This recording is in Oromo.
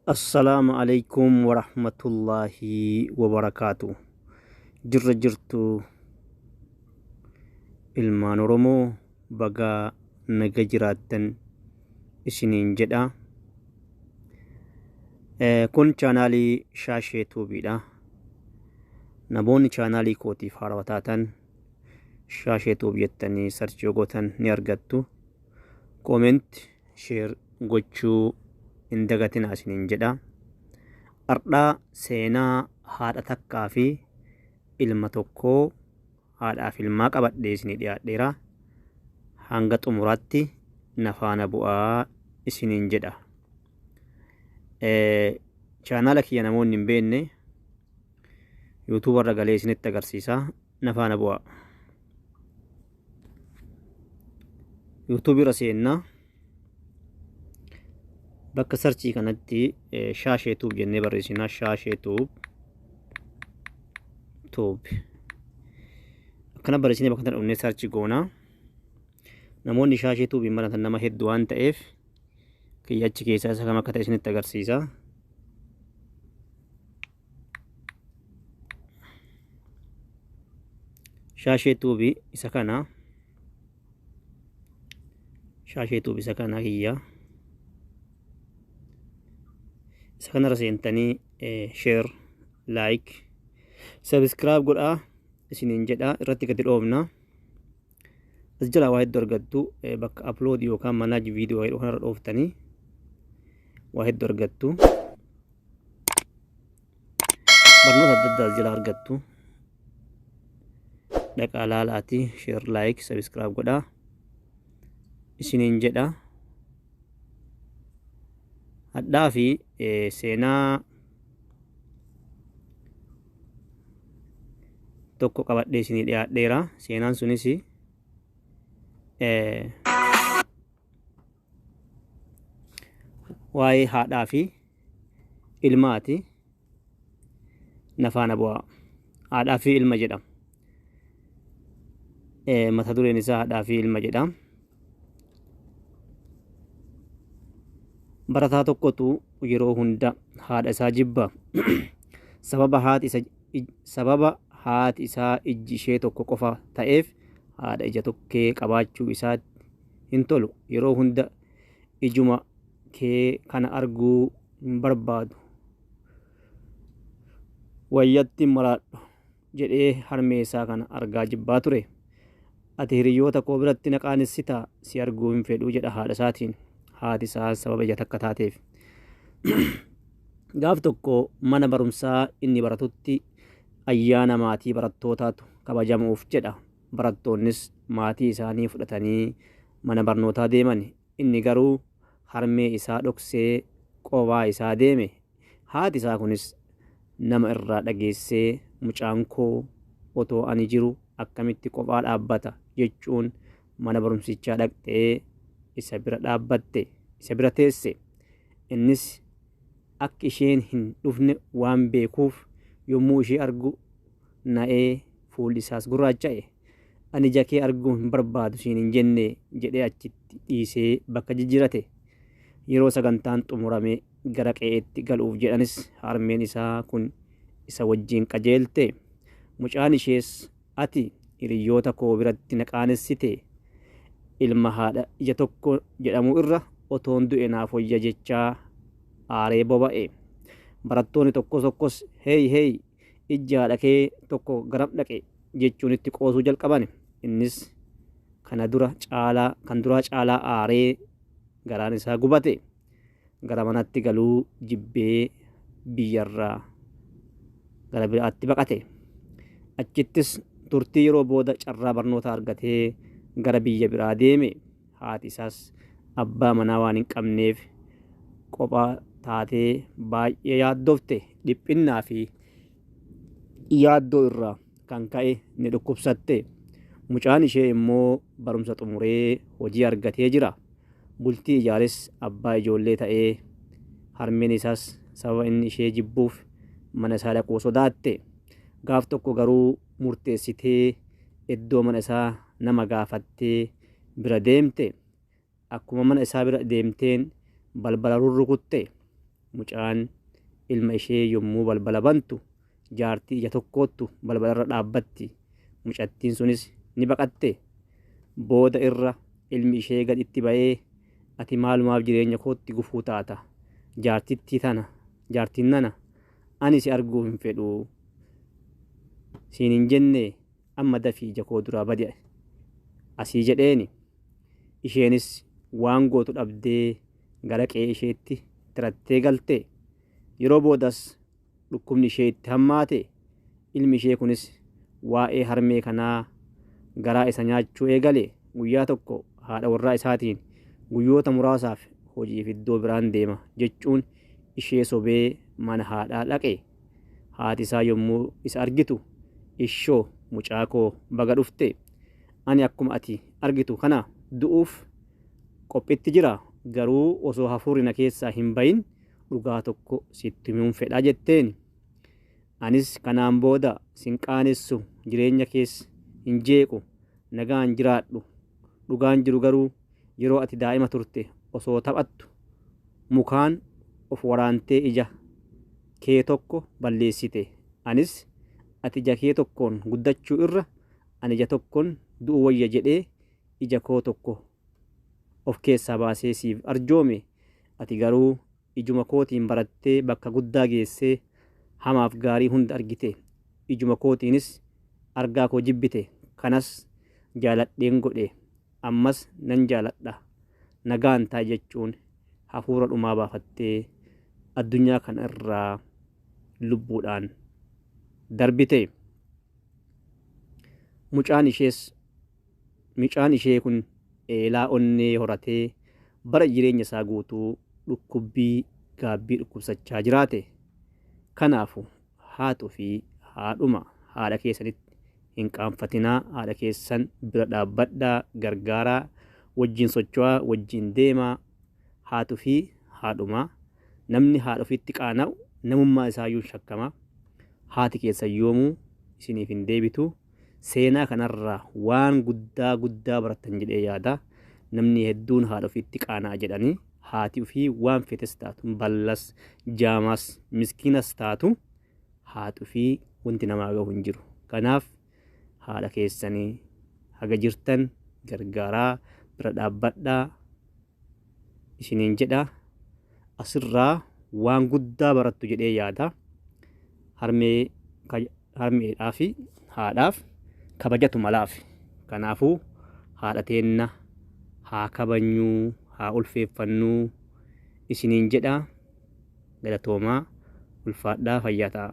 Assalaamu alaikum warahmatullaahi wabarakaatu. Jirra jirtu ilmaan Oromoo, bagaa naga jiraattan isiniin jedha. Kun chaanaalii Shaashee Tuubiidha. Namoonni chaanaalii kootiif haarawaa taatan Shaashee Tuub jettanii search yoo gootan ni argattu. Comment, share gochuu hin dagatinaa isiniin jedha. Ardhaa seenaa haadha takkaa fi ilma tokkoo, haadhaaf ilmaa qabadhee isinii dhiyaadheera. Hanga xumuraatti na faana bu'aa isiniin jedha. Chaanaala kiyya namoonni hin beekne yuutuuba irra galee isinitti agarsiisa. Na faana bu'aa. Yuutuubii irra seennaa. Bakka search kanatti Shaashee Tuub jennee barreessina. Shaashee Tuub. Tuub. Akkana barreessinee bakka kana dhufnee search goona. Namoonni Shaashee Tuubiin baratan nama hedduu waan ta'eef kiyya achi keessaa isa kam akka ta'e isinitti agarsiisa. Shaashee Tuubii isa kana. Shaashee Tuub isa kana kiyya. Isa kanarra seentanii share, like, subscribe godhaa isiniin jedha. Irratti gadi dhoofna. As jalaa waa hedduu argattu. Bakka upload yookaan manage video jedhu kanarra dhooftanii waa hedduu argattu. Barnoota adda addaa as jalaa argattu. Dhaqaa laalaati, share, like, subscribe godhaa isiniin jedha. Hadhaa fi seenaa tokko qabadhee isinii dhiyaadheera. Seenaan sunis waa'ee haadhaa fi ilmaati. Na faana bu'aa. Haadhaa fi ilma jedha. Mata dureen isaa haadhaa fi ilma jedha. Barataa tokkotu yeroo hunda haadha isaa jibba. Sababa haati isaa ijji ishee tokko qofa ta'eef haadha ija tokkee qabaachuu isaatti hin tolu. Yeroo hunda ijuma kee kana arguu hin barbaadu. Wayyatti maraadhu jedhee harmee isaa kana argaa jibbaa ture. Ati hiriyoota koo biratti na qaanessitaa, si arguu hin fedhu jedha haadha isaatiin. Haati isaa sababa ija takka taateef. Gaaf tokko mana barumsaa inni baratutti ayyaana maatii barattootaatu kabajamuuf jedha. Barattoonnis maatii isaanii fudhatanii mana barnootaa deeman. Inni garuu harmee isaa dhoksee qobaa isaa deeme. Haati isaa kunis nama irraa dhageessee mucaan koo otoo ani jiru akkamitti qophaa dhaabbata jechuun mana barumsichaa dhaqxee isa bira dhaabbatte, isa bira teesse. Innis akka isheen hin dhufne waan beekuuf yommuu ishee argu na'ee fuulli isaas gurraacha'e. Ani ija kee arguu hin barbaadu siin hin jenne jedhee achitti dhiisee bakka jijjiirate. Yeroo sagantaan xumurame gara qe'eetti galuuf jedhanis harmeen isaa kun isa wajjin qajeelte. Mucaan ishees ati hiriyoota koo biratti na qaanessite, ilma haadha ija tokko jedhamu irra otoon du'e naaf wayya jechaa aaree boba'e. Barattoonni tokko tokkos hey hey, ijji haadha kee tokko garam dhaqe jechuun itti qoosuu jalqaban. Innis kana dura caalaa kan duraa caalaa aaree garaan isaa gubate. Gara manatti galuu jibbee biyyarraa gara biraatti baqate. Achittis turtii yeroo booda carraa barnoota argatee gara biyya biraa deeme. Haati isaas abbaa manaa waan hin qabneef qophaa taatee baay'ee yaaddofte. Dhiphinnaa fi yaaddoo irraa kan ka'e ni dhukkubsatte. Mucaan ishee immoo barumsa xumuree hojii argatee jira. Bultii ijaares abbaa ijoollee ta'ee harmeen isaas sababa inni ishee jibbuuf mana isaa dhaquu sodaatte. Gaaf tokko garuu murteessitee iddoo mana isaa nama gaafattee bira deemte. Akkuma mana isaa bira deemteen balbala rurrukutte. Mucaan ilma ishee yommuu balbala bantu jaartii ija tokkoottu balbalarra dhaabbatti. Mucattiin sunis ni baqatte. Booda irra ilmi ishee gad itti ba'ee, ati maalumaaf jireenya kootti gufuu taata? Jaartittii tana, jaartiin nana, ani si arguu hin fedhu siin hin jennee? Amma dafii ija koo duraa badi asii jedheeni. Isheenis waan gootu dhabdee gara qe'ee isheetti tirattee galte. Yeroo boodas dhukkubni ishee itti hammaate. Ilmi ishee kunis waa'ee harmee kanaa garaa isa nyaachuu eegale. Guyyaa tokko haadha warraa isaatiin guyyoota muraasaaf hojiif iddoo biraan deema jechuun ishee sobee mana haadhaa dhaqe. Haati isaa yommuu isa argitu, ishoo mucaa koo baga dhufte, ani akkuma ati argitu kana du'uuf qophitti jira, garuu osoo hafuurri na keessaa hin bahin dhugaa tokko sitti himuun fedha jetteen. Anis kanaan booda sin qaanessu, jireenya kees hin jeequ, nagaan jiraadhu. Dhugaan jiru garuu yeroo ati daa'ima turte osoo taphattu mukaan of waraantee ija kee tokko balleessite. Anis ati ija kee tokkoon guddachuu irra ani ija tokkoon du'uu wayya jedhee ija koo tokko of keessaa baasee siif arjoome. Ati garuu ijuma kootiin barattee bakka guddaa geessee hamaaf gaarii hunda argite. Ijuma kootiinis argaa koo jibbite. Kanas jaaladheen godhe. Ammas nan jaaladha. Nagaan ta'i jechuun hafuura dhumaa baafattee addunyaa kana irraa lubbuudhaan darbite. Mucaan ishees mucaan ishee kun eelaa onnee horatee bara jireenya isaa guutuu dhukkubbii gaabbii dhukkubsachaa jiraate. Kanaafu haatuu fi haadhuma haadha keessanitti hin qaanfatinaa, haadha keessan bira dhaabbadhaa, gargaaraa, wajjin socho'aa, wajjin deemaa. Haatuu fi haadhuma namni haadha ofiitti qaana'u namummaa isaayyuu shakkama. Haati keessan yoomuu isiniif hin deebitu. Seenaa kanarraa waan guddaa guddaa barattan jedhee yaada. Namni hedduun haadha ofiitti qaana'a jedhanii, haati ofii waan feetes taatu, ballas, jaamaas, miskiinas taatu, haati ofii wanti namaa gahu hin jiru. Kanaaf haadha keessanii haga jirtan gargaaraa, bira dhaabbadhaa isiniin jedha. Asirraa waan guddaa barattu jedhee yaada. Harmeedhaa fi haadhaaf kabajatu malaaf. Kanaafuu haadha teenna haa kabajnuu, haa ulfeeffannuu isiniin jedha. Galatoomaa, ulfaadhaa, fayyaa ta'a.